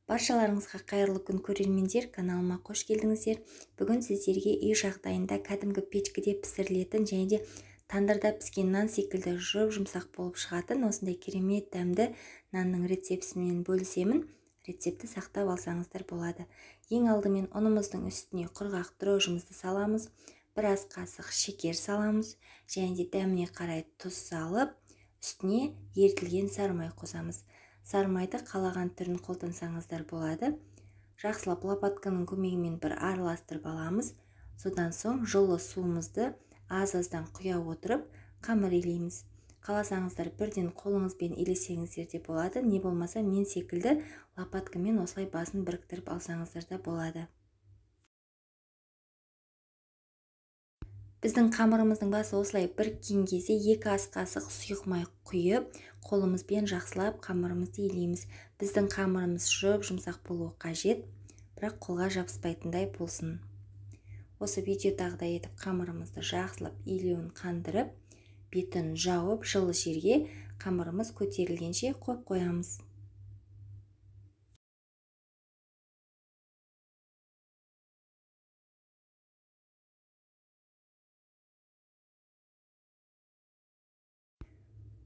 Баршаларыңызға қайырлы күн көрермендер, каналыма қош келдіңіздер. Бүгін сіздерге үй жағдайында кәдімгі печкіде пісірілетін және де тандырда піскен нан секілді жұп-жұмсақ болып шығатын осындай керемет дәмді нанның рецептісімен бөлісемін. Рецептті сақтап алсаңыздар болады. Ең алдымен ұнымыздың үстіне құрғақ дрожжымызды саламыз, біраз қасық шекер саламыз және де дәміне қарай тұз салып, үстіне ерітілген сары май қосамыз. Сары майды қалаған түрін қолдансаңыздар болады. Жақсылап лопатканың көмегімен бір араластырып аламыз. Содан соң жылы суымызды аз-аздан құя отырып қамыр илейміз. Қаласаңыздар бірден қолыңызбен илесеңіздер де болады, не болмаса мен секілді лопаткамен осылай басын біріктіріп алсаңыздар да болады. Біздің қамырымыздың басы осылай біріккен кезде 2 ас қасық сұйық май құйып, қолымызбен жақсылап қамырымызды илейміз. Біздің қамырымыз жұп-жұмсақ болуы қажет, бірақ қолға жабыспайтындай болсын. Осы видеодағыдай етіп қамырымызды жақсылап илеуін қандырып, бетін жауып, жылы жерге қамырымыз көтерілгенше қойып қоямыз.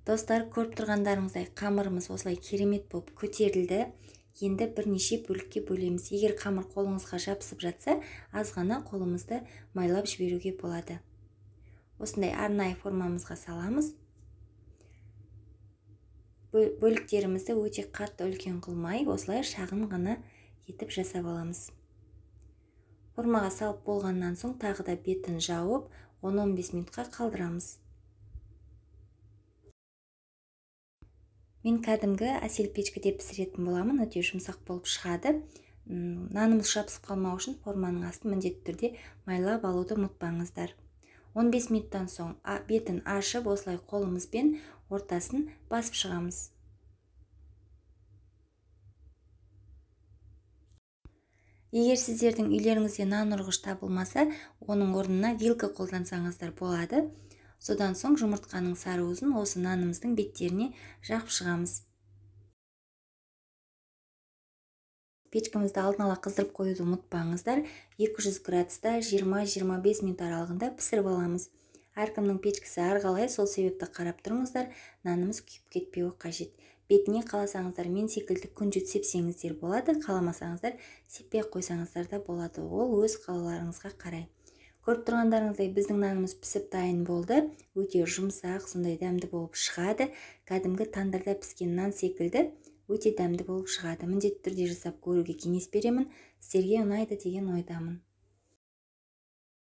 Достар, көріп тұрғандарыңыздай қамырымыз осылай керемет болып көтерілді. Енді бірнеше бөлікке бөлеміз. Егер қамыр қолыңызға жабысып жатса, аз ғана қолымызды майлап жіберуге болады. Осындай арнайы формамызға саламыз. Бөліктерімізді өте қатты үлкен қылмай, осылай шағын ғана етіп жасап аламыз. Формаға салып болғаннан соң тағы да бетін жауып, 10-15 минутқа қалдырамыз. Мен кәдімгі әсел печкіде пісіретін боламын, өте жұмсақ болып шығады. Нанымыз жабысып қалмау үшін форманың астын міндетті түрде майлап алуды ұмытпаңыздар. 15 минуттан соң бетін ашып, осылай қолымызбен ортасын басып шығамыз. Егер сіздердің үйлеріңізде нан ұрғыш табылмаса, оның орнына вилка қолдансаңыздар болады. Содан соң жұмыртқаның сары уызын осы нанымыздың беттеріне жағып шығамыз. Печкамызды алдын ала қыздырып қоюды ұмытпаңыздар. 200 градуста 20-25 минут аралығында пісіріп аламыз. Әркімнің печкісі әрқалай, сол себепті қарап тұрыңыздар, нанымыз күйіп кетпеуі қажет. Бетіне қаласаңыздар мен секілді күнжіт сепсеңіздер болады, қаламасаңыздар сеппей қойсаңыздар да болады. Ол өз қалауларыңызға қарай. Көріп тұрғандарыңыздай біздің нанымыз пісіп дайын болды. Өте жұмсақ, сондай дәмді болып шығады. Кәдімгі тандырда піскен нан секілді өте дәмді болып шығады. Міндетті түрде жасап көруге кеңес беремін. Сіздерге ұнайды деген ойдамын.